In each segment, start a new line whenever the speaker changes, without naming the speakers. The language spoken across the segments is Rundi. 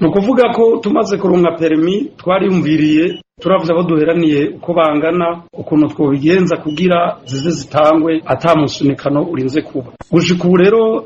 Ni ukuvuga ko tumaze kuronka permis, twariyumviriye, turavuze abo duheraniye uko bangana, ukuntu twobigenza kugira zize zitangwe ata musunikano urinze kuba. Gushika ubu rero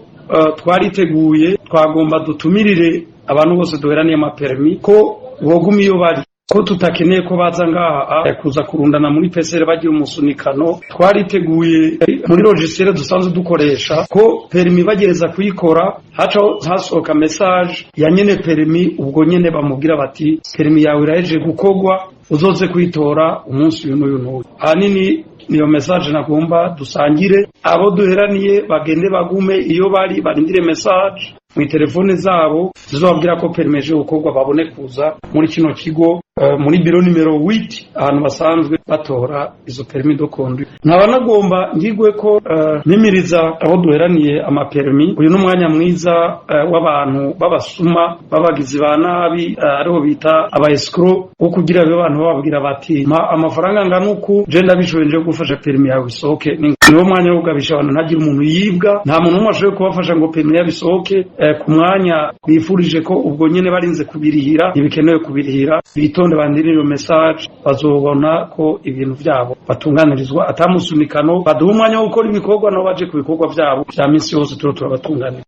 twariteguye, twagomba dutumirire abantu bose duheraniye ama permis ko boguma iyo bari, ko tutakeneye ko baza ngaha kuza kurundana muri PCR bagira umusunikano. Twariteguye muri logiciel dusanzwe dukoresha ko permis bagereza kuyikora, haca hasohoka message ya nyene permis. Ubwo nyene bamubwira bati: "Permis yawe irahejeje gukorwa, uzoze kuyitora umunsi uyu n'uyu n'uyu." Ahanini niyo message nagomba dusangire. Abo duheraniye bagende bagume iyo bari, barindire message mu telefone zabo zizobabwira ko permis ije gukorwa, babone kuza muri kino kigo, muri bureau numéro 8, ahantu basanzwe batora izo permis de conduire. Nkaba nagomba ngigwe ko mpimiriza abo duheraniye ama permis: uyu n'umwanya mwiza w'abantu b'abasuma, b'abagizi ba nabi, ariho bita aba escrocs, wo kugira abe abantu bababwira bati: "Mpa amafaranga angana uku, je ndabishoboye, nje gufasha permis yawe isohoke." Niwo mwanya wo kugabisha abantu, ntagire umuntu yibwa. Nta muntu n'umwe ashoboye kubafasha ngo permis yabo isohoke ku mwanya bifurije ko ubwo nyene barinze kubirihira. Ntibikenewe kubirihira, bitonde, bandire iyo message, bazobona ko ibintu vyabo batunganirizwa atamusunikano. Baduha umwanya wo gukora ibikorwa, nabo baje ku bikorwa vyabo vya minsi yose, turo turabatunganira.